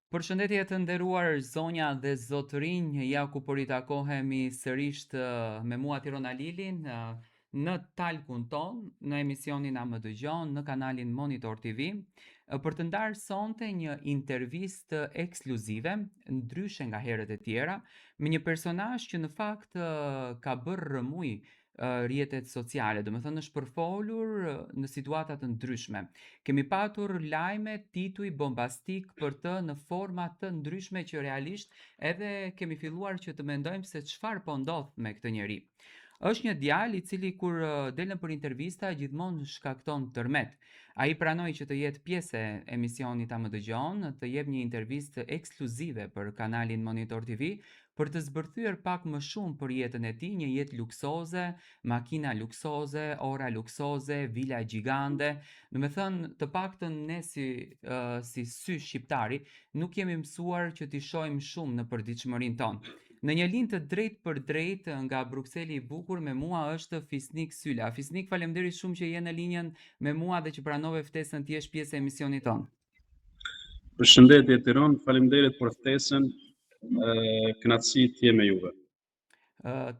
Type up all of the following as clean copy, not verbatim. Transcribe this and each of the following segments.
Përshëndetje të nderuar zonja dhe zotërinj, ja ku po ritakohemi sërisht me mua Tiron Alilin në talkun tonë, në emisionin A më dëgjon, në kanalin Monitor TV, për të ndarë sonte një intervistë ekskluzive, ndryshe nga herët e tjera, me një personazh që në fakt ka bërë rrëmujë rrjetet sociale, domethënë është përfolur në situata të ndryshme. Kemi patur lajme, tituj bombastik për të në forma të ndryshme që realisht edhe kemi filluar që të mendojmë se çfarë po ndodh me këtë njeri. Është një djalë i cili kur del nëpër intervista gjithmonë shkakton tërmet. Ai pranoi që të jetë pjesë e emisionit A më dëgjon, të jep një intervistë ekskluzive për kanalin Monitor TV, për të zbërthyer pak më shumë për jetën e tij, një jetë luksoze, makina luksoze, ora luksoze, vila gjigande. Domethënë, të paktën ne si uh, si sy shqiptari nuk jemi mësuar që t'i shohim shumë në përditshmërinë tonë. Në një linjë të drejtpërdrejtë nga Brukseli i bukur me mua është Fisnik Syla. Fisnik, faleminderit shumë që je në linjën me mua dhe që pranove ftesën të jesh pjesë e emisionit tonë. Përshëndetje Tiron, faleminderit për ftesën. Kënaqësi të jem me juve.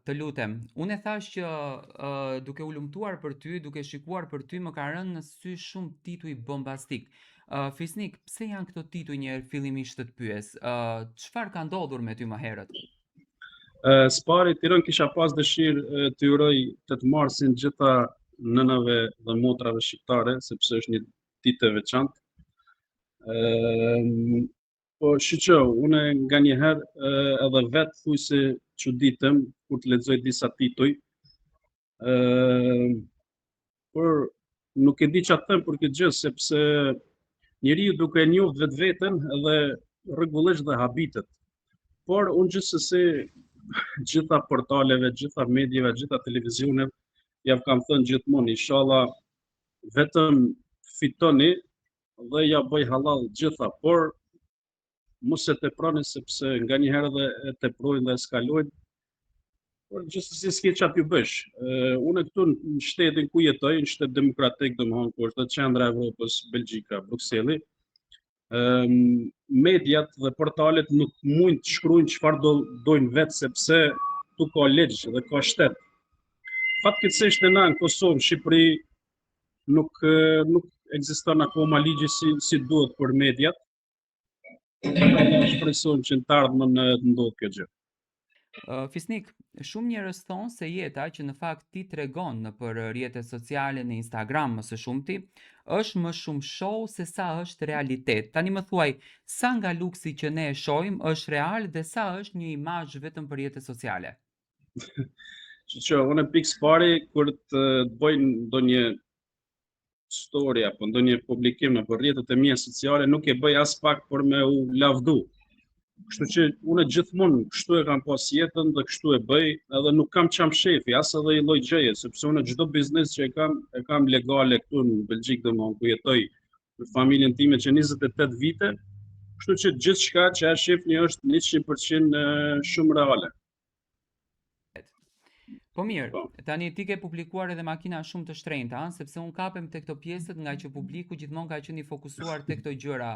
Të lutem. Unë e thash që uh, duke hulumtuar për ty, duke shikuar për ty, më ka rënë në sy shumë tituj bombastik. Uh, Fisnik, pse janë këto tituj një herë fillimisht të të pyes? Uh, çfarë ka ndodhur me ty më herët? Uh, së pari Tiron kisha pas dëshirë të uroj 8 marsin gjitha nënave dhe motrave shqiptare, sepse është një ditë e veçantë. Ëm po shiqo, unë nganjëherë edhe vetë thujse çuditem kur të lexoj disa tituj. Ëm por nuk e di çfarë të them për këtë gjë sepse njeriu duke e njohur vetveten edhe rregullisht dhe habitet. Por unë gjithsesi gjitha portaleve, gjitha medieve, gjitha televizioneve jau kam thënë gjithmonë inshallah vetëm fitoni dhe ja bëj hallall gjitha, por mos e teproni sepse nganjëherë edhe e teprojnë dhe eskalojnë. Por gjithsesi s'ke çfarë t'ju bësh. Unë këtu në shtetin ku jetoj, në shtet demokratik, domethënë ku është dhe qendra e Evropës, Belgjika, Brukseli, ëm mediat dhe portalet nuk mund të shkruajnë çfarë do dojnë vetë sepse ktu ka ligj dhe ka shtet. Fatkeqësisht ne në Kosovë, në Shqipëri nuk nuk ekziston akoma ligji si si duhet për mediat. Shpresojmë që në të ardhmen të ndodhë kjo gjë. Uh, Fisnik, shumë njerëz thonë se jeta që në fakt ti tregon nëpër rrjetet sociale në Instagram më së shumti, është më shumë show se sa është realitet. Tani më thuaj, sa nga luksi që ne e shohim është real dhe sa është një imazh vetëm për rrjetet sociale? Që që, unë pikë së pari, kur të bëj ndonjë story apo ndonjë publikim nëpër rrjetet e mia sociale nuk e bëj aspak për me u lavdu. Kështu që unë gjithmonë kështu e kam pas jetën dhe kështu e bëj, edhe nuk kam ça mshefi, as edhe i lloj gjëje, sepse unë çdo biznes që e kam, e kam legale këtu në Belgjikë domethënë ku jetoj me familjen time që 28 vite, kështu që gjithçka që e shifni është 100% shumë reale. Po mirë, po. tani ti ke publikuar edhe makina shumë të shtrenjta, sepse unë kapem te këto pjesët nga që publiku gjithmonë ka qenë i fokusuar te këto gjëra,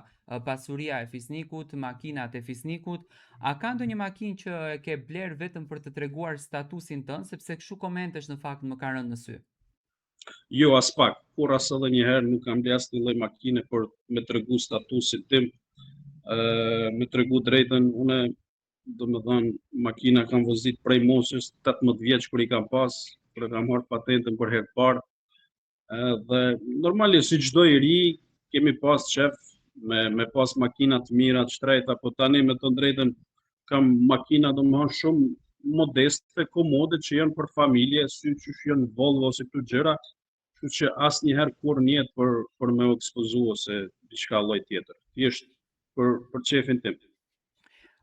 pasuria e Fisnikut, makinat e Fisnikut. A ka ndonjë makinë që e ke blerë vetëm për të treguar statusin tënd, sepse kështu komentesh në fakt më kanë rënë në sy? Jo, aspak. Kurrë as edhe një herë nuk kam blerë asnjë lloj makine për me tregu statusin tim, ë me tregu drejtën, unë domethënë, makina kam vozit prej moshës 18 vjeç kur i kam pas, kur e kam marrë patentën për herë të parë. Dhe normalisht si çdo i ri kemi pas qef me me pas makina të mira, të shtrejta, po tani me të drejtën kam makina domethënë shumë modeste, komode që janë për familje, si qysh janë Volvo ose këto gjëra, kështu që asnjëherë kurrë n'jetë për për me u ekspozu ose diçka lloj tjetër. Thjesht për për qefin tim.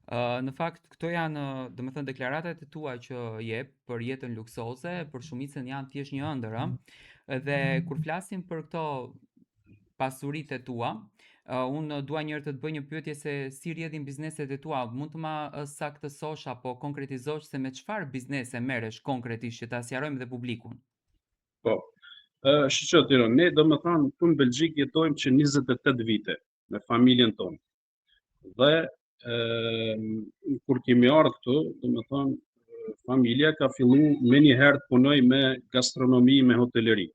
Uh, në fakt këto janë, domethënë deklaratat e tua që jep për jetën luksoze, për shumicën janë thjesht një ëndërr, ë. Dhe kur flasim për këto pasuritë e tua, uh, unë dua njëherë të të bëj një pyetje se si rrjedhin bizneset e tua, mund të ma saktësosh apo konkretizosh se me çfarë biznese merresh konkretisht që ta sqarojmë dhe publikun. Po. Ë, uh, shiqo Tiron, ne domethënë këtu në Belgjikë jetojmë që 28 vite me familjen tonë. Dhe e, kur kemi ardhur këtu, domethënë familja ka fillu menjëherë të punoj me gastronomi, me hoteleri.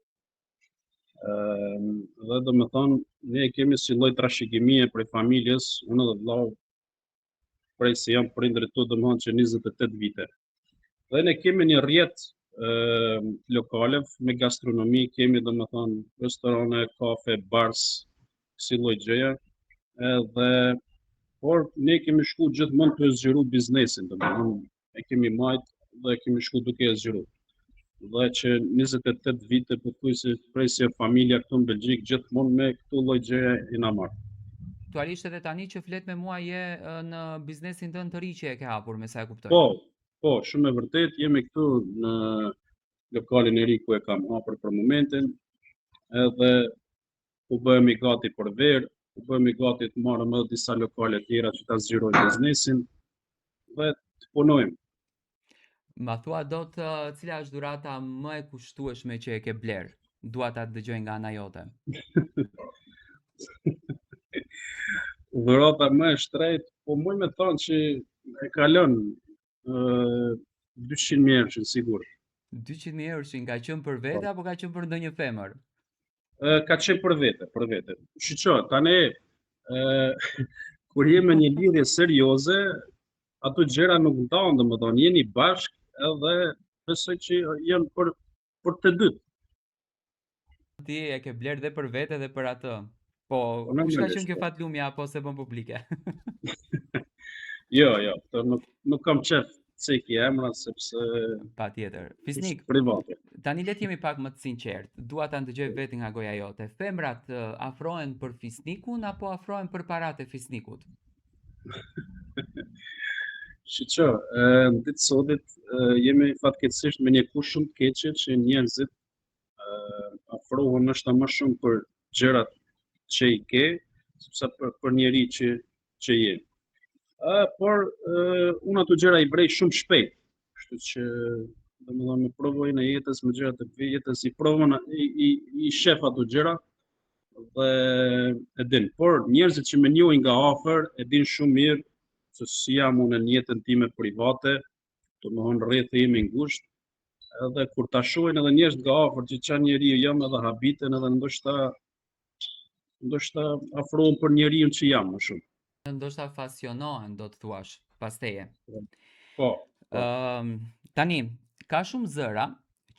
Ëm dhe domethënë ne kemi si lloj trashëgimie prej familjes, unë dhe vllau prej se janë prindërit tu domethënë që 28 vite. Dhe ne kemi një rrjet lokale me gastronomi, kemi domethënë restorane, kafe, bars, kësi lloj gjëja, edhe por ne kemi shku gjithmonë tu e zgjeru biznesin, domethënë e kemi majt dhe kemi shku duke e zgjeru. Dhe që 28 vite pothuajse prej se familja këtu në Belgjikë gjithmonë me këto lloj gjëja jena marrë. Aktualisht edhe tani që flet me mua je në biznesin tënd të ri që e ke hapur, me sa e kuptoj. Po, po, shumë e vërtet, jemi këtu në lokalin e ri ku e kam hapur për momentin, edhe po bëhemi gati për verë, po bëhemi gati të marrim edhe disa lokale tjera që ta zgjerojmë biznesin dhe të punojmë. Ma thua dot cila është dhurata më e kushtueshme që e ke bler? Dua ta dëgjoj nga ana jote. Dhurata më e shtrejtë, po muj me thonë që e kalon uh, 200.000 euroshin sigur. 200.000 euroshin ka qenë për vete po. apo ka qenë për ndonjë femër? Ka qenë për vete, për vete. Shiqo, tani ë kur je me një lidhje serioze, ato gjëra nuk ndahen, domethënë jeni bashk edhe besoj që janë për për të dytë. Ti e ke bler dhe për vete dhe për atë. Po, po kush ka qenë kjo po. fatlumja apo s'e bën publike? jo, jo, këtë nuk nuk kam qef ceki emra sepse patjetër. Fisnik, private. Tani le të jemi pak më të sinqert. Dua ta ndëgjoj vetë nga goja jote. Femrat afrohen për Fisnikun apo afrohen për paratë e Fisnikut? Shiqo, në ditë sotit jemi fatkeqësisht me një kohë shumë të keqe që njerëzit afrohen ndoshta më shumë për gjërat që i ke, sepse për, për njeri që, që je. Uh, por uh, unë ato gjëra i vrej shumë shpejt, kështu që domethënë me përvojën e jetës, me gjërat e jetës, i provon, i, i, i shef ato gjëra dhe e din. Por njerëzit që më njohin nga afër, e din shumë mirë se si jam unë në jetën time private, domethënë rrethi im i ngushtë, edhe kur ta shohin edhe njerëz nga afër që ça njeriu jam edhe habiten edhe ndoshta ndoshta afrohen për njeriun që jam më shumë. Ndoshta fascinohen, do të thuash, pas teje. Po. Po. Ëm, tani, ka shumë zëra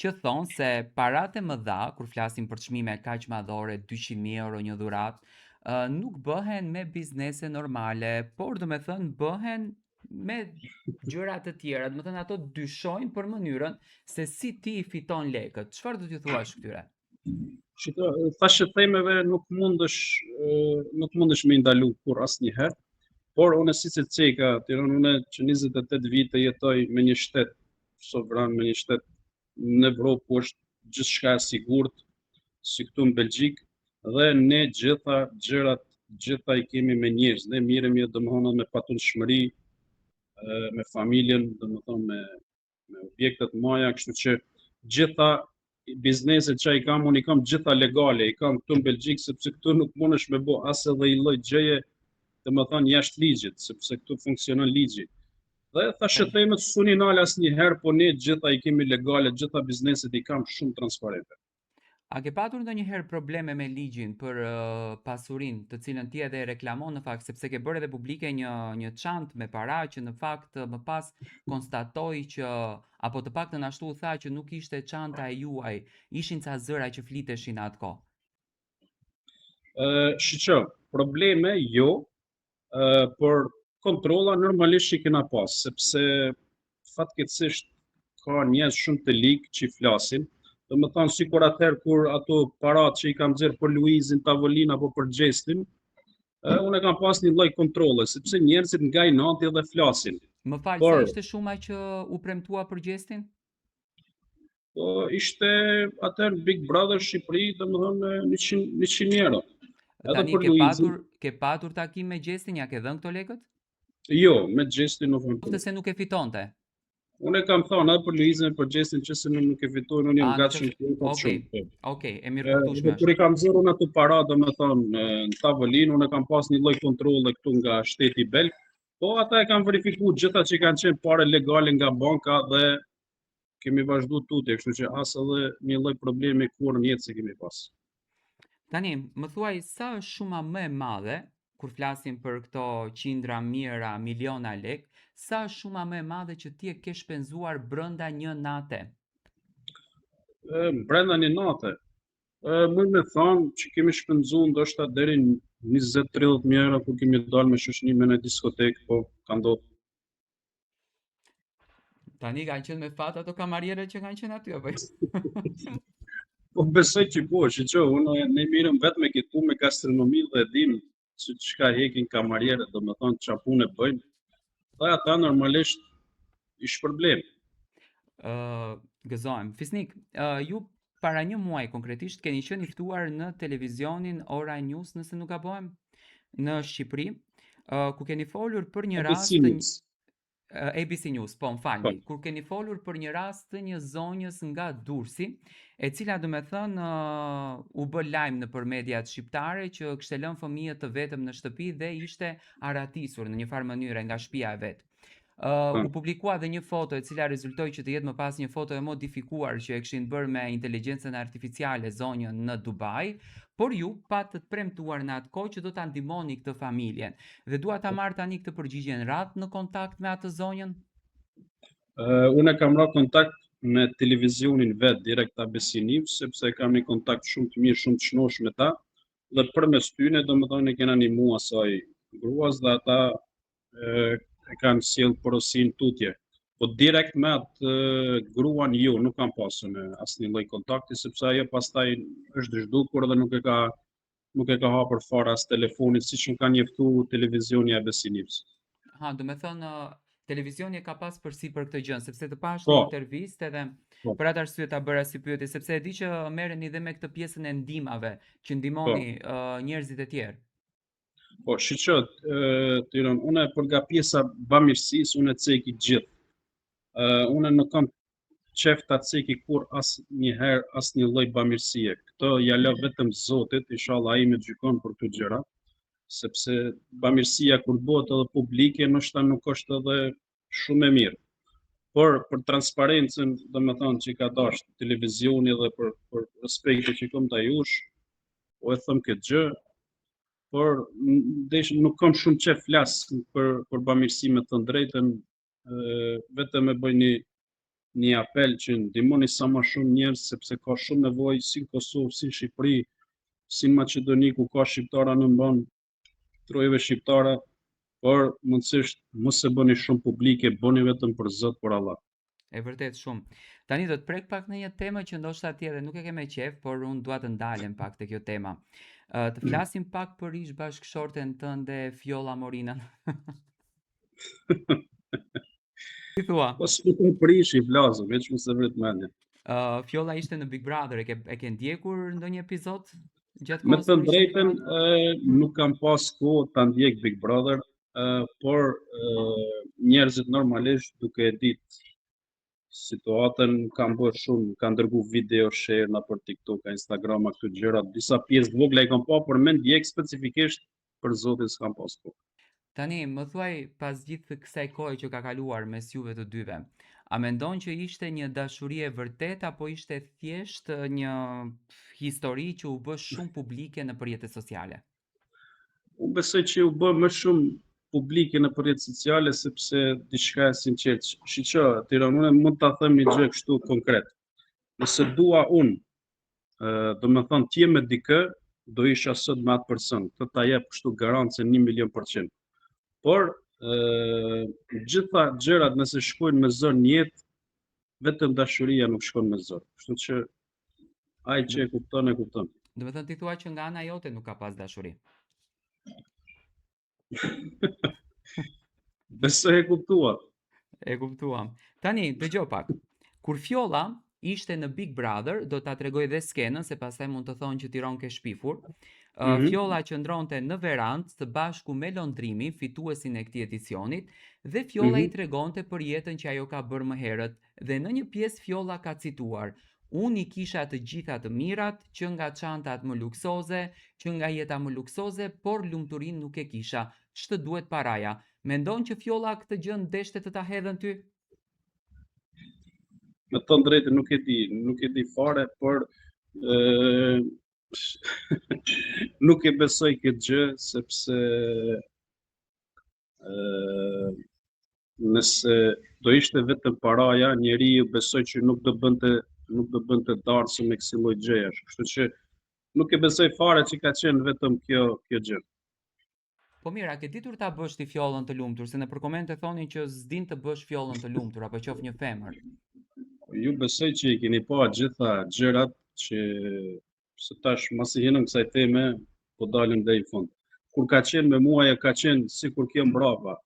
që thonë se paratë e mëdha, kur flasim për çmime kaq madhore, 200.000 euro një dhuratë, nuk bëhen me biznese normale, por domethënë bëhen me gjëra të tjera, domethënë ato dyshojnë për mënyrën se si ti i fiton lekët. Çfarë do t'ju thuash këtyre? Shiko, thashethemeve nuk mundesh nuk mundesh me i ndalu kurrë asnjëherë, por unë siç e ceka, Tiron unë që 28 vite jetoj me një shtet sovran, me një shtet në Evropë ku është gjithçka e sigurt, si këtu në Belgjikë, dhe ne gjitha gjërat, gjitha i kemi me njerëz, ne mirremi domethënë me patundshmëri, me familjen, domethënë me me objektet maja, kështu që gjitha bizneset që i kam, unë i kam gjitha legale, i kam këtu në Belgjikë, sepse këtu nuk mundesh me bo as edhe i lloj gjëje, domethënë jashtë ligjit, sepse këtu funksionon ligji. Dhe thashethemet s'un i nal asnjëherë, po ne gjitha i kemi legale, gjitha bizneset i kam shumë transparente. A ke patur ndonjëherë probleme me ligjin për uh, pasurinë, të cilën ti edhe e reklamon në fakt, sepse ke bërë edhe publike një një çantë me para që në fakt më pas konstatoi që apo të paktën ashtu u tha që nuk ishte çanta e juaj, ishin ca zëra që fliteshin në atë kohë. Ë, uh, shiqo, probleme jo, uh, por kontrolla normalisht që kena pas, sepse fatkeqësisht ka njerëz shumë të lig që flasin, domethënë sikur atëherë kur ato paratë që i kam nxjerr për Luizin, tavolinë apo për Gjestin, uh, unë e kam pas një lloj kontrolle, sepse njerëzit nga inati dhe flasin. Më fal, sa ishte shuma që u premtua për Gjestin? Po ishte atëherë Big Brother Shqipëri, domethënë 100 100 euro. Edhe Tani për ke patur ke patur takim me Gjestin, ja ke dhënë këto lekët? Jo, me Gjestin nuk kam. Se nuk e fitonte. Unë e kam thënë edhe për Luizin e për Gjestin që se nuk e fitojnë, unë jam gatshëm të jap okay. shumë. Po. Okej, e mirëkuptueshme. Kur i kam nxjerrë unë ato para, domethënë, në tavolinë, unë kam pas një lloj kontrolle këtu nga shteti belg, po ata e kanë verifikuar gjitha që kanë qenë pare legale nga banka dhe kemi vazhdu tutje, kështu që as edhe një lloj problemi kurrë në jetë s'e kemi pas. Tani, më thuaj sa është shuma më e madhe kur flasim për këto qindra, mijëra, miliona lek, sa është shuma më e madhe që ti e ke shpenzuar brenda një nate? E, brenda një nate. E, muj me thonë që kemi shpenzu ndoshta deri në 20-30 mijë euro kur kemi dalë me shoqni në diskotekë, po ka ndodhur. Tani kanë qenë me fat ato kamarierët që kanë qenë aty apo jo? Po besoj që po, që që unë ne merrem vetë me këtë punë me gastronomi dhe e dim se çka hekin kamarierët, domethënë ça punë bëjnë. Dhe ata normalisht i shpërblejmë. Ë, uh, gëzohem. Fisnik, uh, ju para një muaj konkretisht keni qenë i ftuar në televizionin Ora News, nëse nuk gabohem, në Shqipëri, uh, ku keni folur për një rast të ABC News, po më falni, po. kur keni folur për një rast të një zonjës nga Durrësi, e cila domethënë uh, u bë lajm nëpër mediat shqiptare që kishte lënë fëmijët të vetëm në shtëpi dhe ishte arratisur në një farë mënyre nga shtëpia e vet. Uh, u publikua dhe një foto e cila rezultoi që të jetë më pas një foto e modifikuar që e kishin bërë me inteligjencën artificiale zonjën në Dubai, por ju patët premtuar në atë kohë që do ta ndihmoni këtë familjen. Dhe dua ta marr tani këtë përgjigje ratë në kontakt me atë zonjën? Uh, unë kam ra kontakt me televizionin vetë direkt ABC News, sepse kam një kontakt shumë të mirë, shumë të shnosh me ta, dhe përmes tyne, domethënë, e kena ndihmu asaj gruas dhe ata e kanë sjell porosinë tutje. Po direkt me atë gruan jo, nuk kam pasur në asnjë lloj kontakti sepse ajo pastaj është zhdukur dhe nuk e ka nuk e ka hapur fare as telefonin siç më ka njoftu televizioni ABC News. Ha, domethënë televizioni e ka pas përsipër këtë gjë, sepse të pashë po. në intervistë edhe po. për atë arsye ta bëra si pyetje, sepse e di që merreni dhe me këtë pjesën e ndihmave, që ndihmoni po. uh, njerëzit e tjerë. Po, shiqo, Tiron, unë për nga pjesa bamirësisë, unë e ceki gjithë. Uh, unë nuk kam qef ta ceki kurrë asnjëherë asnjë lloj bamirësie. Këto ja lë vetëm Zotit, inshallah ai më gjykon për këto gjëra, sepse bamirësia kur bëhet edhe publike, ndoshta nuk është edhe shumë e mirë. Por për transparencën, domethënë që ka dashur televizioni dhe për për respektin që kam ndaj jush, po e them këtë gjë, por desh nuk kam shumë qef flas për për bamirësi me të drejtën, vetëm e bëj një një apel që ndihmoni sa më shumë njerëz sepse ka shumë nevojë si në Kosovë, si në Shqipëri, si në Maqedoni ku ka shqiptara anembanë trojeve shqiptare, por mundësisht mos e bëni shumë publike, bëni vetëm për Zot, për Allah. E vërtet shumë. Tani do të prek pak në një temë që ndoshta ti edhe nuk e ke me qejf, por unë dua të ndalem pak te kjo tema. Uh, të flasim pak për ish bashkëshorten tënde Fjolla Morinën. Si thua? Po s'po të prish i flasë, veç mos e vrit mendjen. Uh, Fjolla ishte në Big Brother, e ke e ke ndjekur ndonjë epizod gjatë kohës? Me të drejtën, nuk kam pas kohë ta ndjek Big Brother, por njerëzit normalisht duke e ditë situatën kanë bërë shumë, kanë dërgu video share nëpër TikTok, Instagram, këto gjëra, disa pjesë të vogla i kam pa, por me ndjek specifikisht për zotin s'kam pas kohë. Tani, më thuaj pas gjithë kësaj kohe që ka kaluar mes juve të dyve, a mendon që ishte një dashuri e vërtetë apo ishte thjesht një histori që u bë shumë publike nëpër rrjetet sociale? Unë besoj që u bë më shumë publike nëpër rrjetet sociale sepse diçka e sinqertë. Shiqo, Tiron, unë mund ta them një gjë kështu konkret. Nëse dua unë, domethënë të jem me dikë, do isha sot me atë person. Këtë ta jep kështu garancën 1 milion për qind. Por, gjitha gjërat nëse shkojnë me zor në jetë, vetëm dashuria nuk shkon me zor. Kështu që ai që e kupton, e kupton. Domethënë ti thua që nga ana jote nuk ka pas dashuri. Besoj e kuptuat. E kuptuam. Tani, dëgjo pak. Kur Fjolla ishte në Big Brother, do ta tregoj dhe skenën, se pastaj mund të thonë që Tiron ke shpifur. Mm -hmm. Fjolla qëndronte në verandë së bashku me Londrimin, fituesin e këtij edicionit, dhe Fjolla mm -hmm. i tregonte për jetën që ajo ka bërë më herët. Dhe në një pjesë Fjolla ka cituar: Unë i kisha të gjitha të mirat, që nga çantat më luksoze, që nga jeta më luksoze, por lumturinë nuk e kisha. Ç'të duhet paraja? Mendon që Fjolla këtë gjë deshte të ta hedhën ty? Me thënë drejtën nuk e di, nuk e di fare, por ë nuk e besoj këtë gjë sepse ë nëse do ishte vetëm paraja, njeriu besoj që nuk do bënte nuk do bënte darsëm me kësi lloj gjëjash. Kështu që nuk e besoj fare që ka qenë vetëm kjo kjo gjë. Po mirë, a ke ditur ta bësh ti Fjollën të lumtur, se nëpër komente thonin që s'din të bësh Fjollën të lumtur apo qoftë një femër. Ju besoj që i keni pa gjitha gjërat që se tash masi hinëm kësaj teme, po dalim deri në fund. Kur ka qenë me mua, ajo ka qenë sikur kjo mbrapa.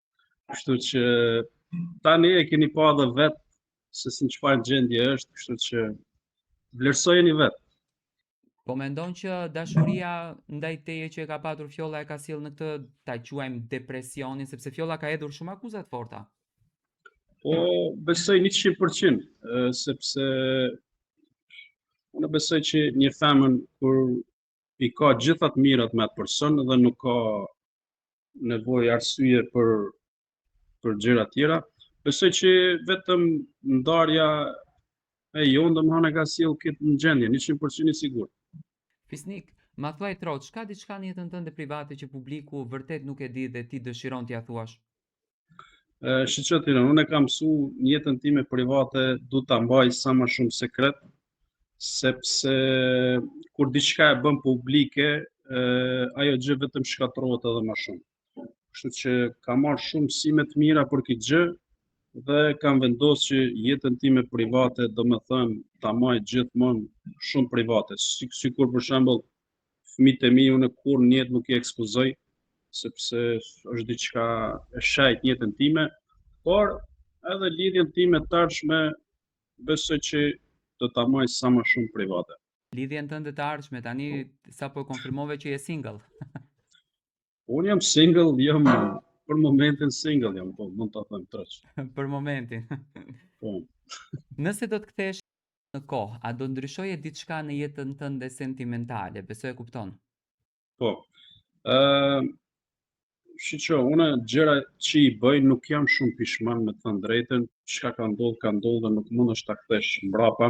Kështu që tani e keni pa edhe vetë se si në çfarë gjendje është, kështu që vlerësojeni vetë. Po mendon që dashuria ndaj teje që e ka patur Fjolla e ka sjellë në këtë ta quajmë depresionin, sepse Fjolla ka hedhur shumë akuza të forta. Po besoj 100%, sepse unë besoj që një femër kur i ka gjitha të mirat me atë person dhe nuk ka nevojë arsye për për gjëra tjera. Besoj që vetëm ndarja e jonë domethënë e ka sjell këtë në gjendje, 100% i sigurt. Fisnik, ma thuaj troç, ka diçka në jetën tënde private që publiku vërtet nuk e di dhe ti dëshiron t'ia thuash? Shiqo Tiron, unë e kam mësu në jetën time private du ta mbaj sa më shumë sekret, sepse kur diçka e bën publike, ajo gjë vetëm shkatërrohet edhe më shumë. Kështu që kam marrë shumë mësime të mira për këtë gjë dhe kam vendosur që jetën time private, domethënë, ta maj gjithmonë shumë private. Si, sikur për shembull fëmijët e mi unë kurrë në jetë nuk i ekspozoj, sepse është diçka e shejtë në jetën time, por edhe lidhjen time të ardhshme besoj që do ta maj sa më shumë private. Lidhjen tënde të ardhshme tani sapo konfirmove që je single. Unë jam single, jam për momentin single jam, po mund ta them troç. për momentin. Po. Nëse do të kthehesh në kohë, a do ndryshoje diçka në jetën tënde sentimentale? Besoj e kupton. Po. Ë uh, Shiqo, unë gjëra që i bëj nuk jam shumë pishman me të thënë drejtën, çka ka ndodhur, ka ndodhur dhe nuk mundesh ta kthesh mbrapa,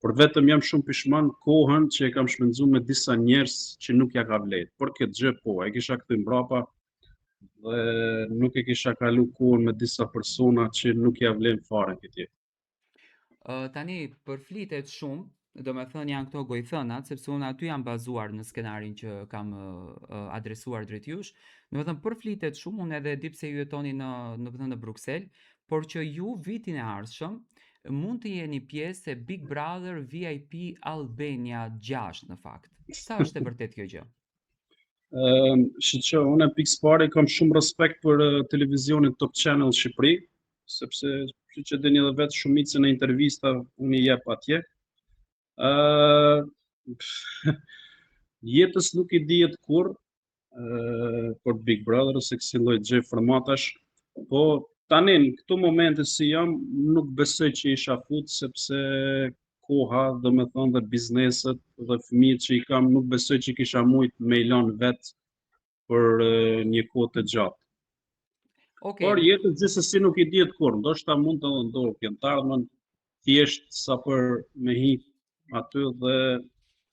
por vetëm jam shumë pishman kohën që e kam shpenzu me disa njerëz që nuk ja ka vlejt. Por këtë gjë po, e kisha kthy mbrapa dhe nuk e kisha kalu kohën me disa persona që nuk ja vlen fare këtë jetë. Uh, tani përflitet shumë, domethënë janë këto gojthënat, sepse unë aty jam bazuar në skenarin që kam uh, adresuar drejt jush. Domethënë përflitet shumë, unë edhe e di pse ju jetoni në, domethënë në Bruksel, por që ju vitin e ardhshëm mund të jeni pjesë e Big Brother VIP Albania 6 në fakt. Sa është e vërtetë kjo gjë? Ëm, shiqo, unë pikë së pari kam shumë respekt për televizionin Top Channel Shqipëri, sepse siç e dini edhe vetë shumicën e intervistave unë i jep atje. Ë jetës nuk i dihet kurrë për Big Brother ose kësi lloj gjë formatash, po tani në këto momente si jam, nuk besoj që isha fut sepse koha, domethënë dhe bizneset dhe fëmijët që i kam, nuk besoj që kisha mujt me i lanë vetë për një kohë të gjatë. Okay. Por jetës gjithsesi nuk i dihet kurrë, ndoshta mund të ndodhë kjo në të ardhmen, thjesht sa për me hi aty dhe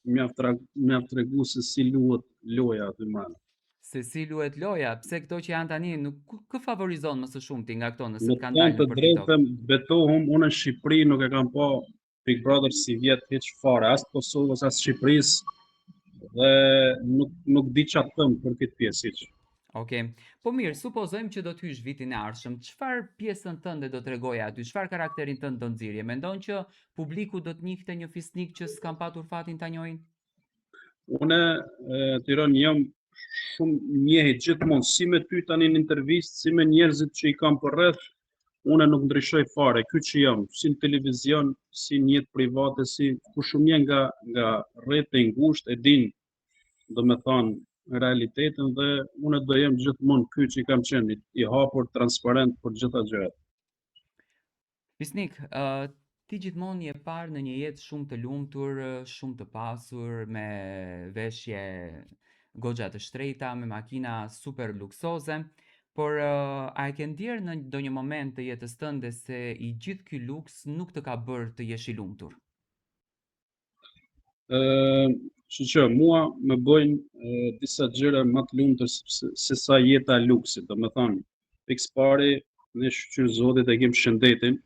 me ja tregu se si luhet loja aty mbrenda. Se si luhet loja, pse këto që janë tani nuk kë favorizon më së shumti nga këto nëse të kanë dalë për TikTok? Të drejtën betohum, unë në Shqipëri nuk e kam pa Big Brother sivjet hiç fare, as të Kosovës, as të Shqipërisë dhe nuk nuk di çfarë të them për këtë pjesë hiç. Okej. Po mirë, supozojmë që do të hysh vitin e ardhshëm. Çfarë pjesën tënde do tregoje aty? Çfarë karakterin tënd do nxirrje? Mendon që publiku do të njihte një fisnik që s'kan patur fatin ta njohin? Unë Tiron jam shumë njëjtë gjithmonë si me ty tani në intervistë, si me njerëzit që i kam përreth, unë nuk ndryshoj fare, ky që jam, si në televizion, si në jetë private, si kush më njeh nga nga rrethi i ngushtë e din, domethënë. realitetin dhe unë do jem gjithmonë ky që kam qenë, i hapur, transparent për gjitha gjërat. Fisnik, uh, ti gjithmonë je parë në një jetë shumë të lumtur, shumë të pasur, me veshje goxha të shtrejta, me makina super luksoze, por uh, a e ke ndjerë në ndonjë moment të jetës tënde se i gjithë ky luks nuk të ka bërë të jesh i lumtur? Ë, që mua më bëjnë e, disa gjëra më të lumtur se, se sa jeta e luksit. Domethënë, pikësëpari, ne shyqyr Zotit e kem shëndetin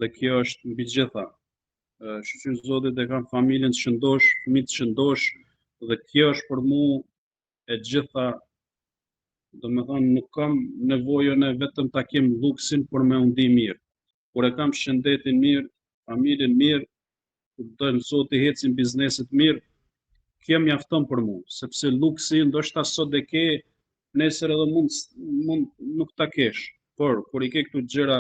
dhe kjo është mbi gjitha. Shyqyr Zotit e kam familjen të shëndosh, fëmijët të shëndosh dhe kjo është për mu e gjitha. Domethënë, nuk kam nevojën e vetëm ta kem luksin për me u ndi mirë. Kur e kam shëndetin mirë, familjen mirë, kur don Zoti ecin bizneset mirë, kjo mjafton për mu, sepse luksi ndoshta sot e ke, nesër edhe mund, mund nuk ta kesh. Por, kur i ke këto gjëra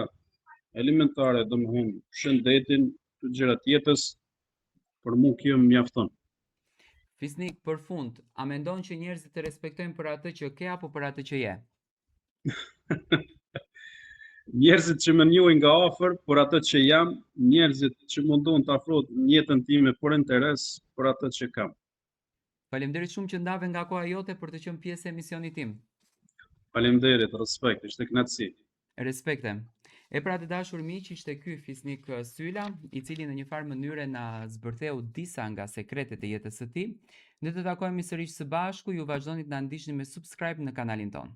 elementare, domethënë, shëndetin, këto gjëra të jetës, për mu kjo mjafton. Fisnik, për fund, a mendon që njerëzit të respektojnë për atë që ke apo për atë që je? Njerëzit që më njohin nga afër për atë që jam, njerëzit që mundohen të afrohen në jetën time për interes, për atë që kam. Faleminderit shumë që ndave nga koha jote për të qenë pjesë e emisionit tim. Faleminderit, respekt, ishte kënaqësi. Respekte. E pra të dashur miq, ishte ky Fisnik Syla, i cili në një farë mënyre na zbërtheu disa nga sekretet e jetës së tij. Ne të takohemi sërish së bashku, ju vazhdoni të na ndiqni me subscribe në kanalin tonë.